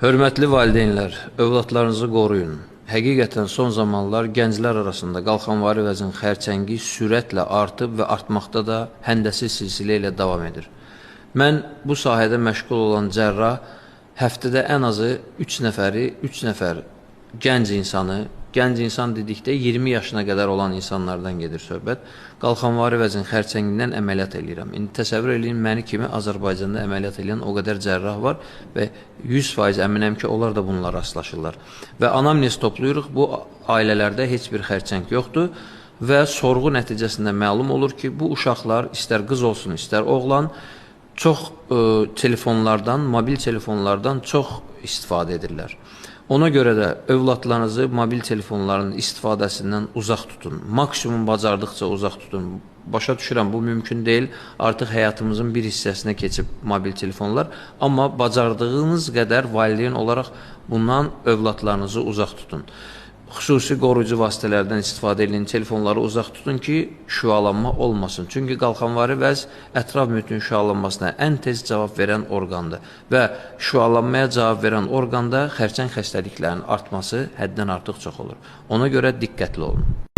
Hörmətli valideynlər, övladlarınızı qoruyun. Həqiqətən son zamanlar gənclər arasında qalxanvari vəzin xərçəngi sürətlə artıb və artmaqda da həndəsi silsilə ilə davam edir. Mən bu sahədə məşğul olan cərrah həftədə ən azı 3 nəfər gənc insanı, gənc insan dedikdə 20 yaşına qədər olan insanlardan gedir söhbət, qalxanvari vəzin xərçəngindən əməliyyat eləyirəm. İndi təsəvvür eləyin, məni kimi Azərbaycanda əməliyyat eləyən o qədər cərrah var və 100% əminəm ki, onlar da bununla rastlaşırlar. Və anamnez toplayırıq, bu ailələrdə heç bir xərçəng yoxdur və sorğu nəticəsində məlum olur ki, bu uşaqlar istər qız olsun, istər oğlan, çox telefonlardan, mobil telefonlardan çox istifadə edirlər. Ona görə də övladlarınızı mobil telefonların istifadəsindən uzaq tutun. Maksimum bacardıqca uzaq tutun. Başa düşürəm, bu mümkün deyil. Artıq həyatımızın bir hissəsinə keçib mobil telefonlar. Amma bacardığınız qədər valideyn olaraq bundan övladlarınızı uzaq tutun. Xüsusi qoruyucu vasitələrdən istifadə edin, telefonları uzaq tutun ki, şüalanma olmasın. Çünki qalxanvari vəz ətraf mühitin şüalanmasına ən tez cavab verən orqandır və şüalanmaya cavab verən orqanda xərçəng xəstəliklərinin artması həddən artıq çox olur. Ona görə diqqətli olun.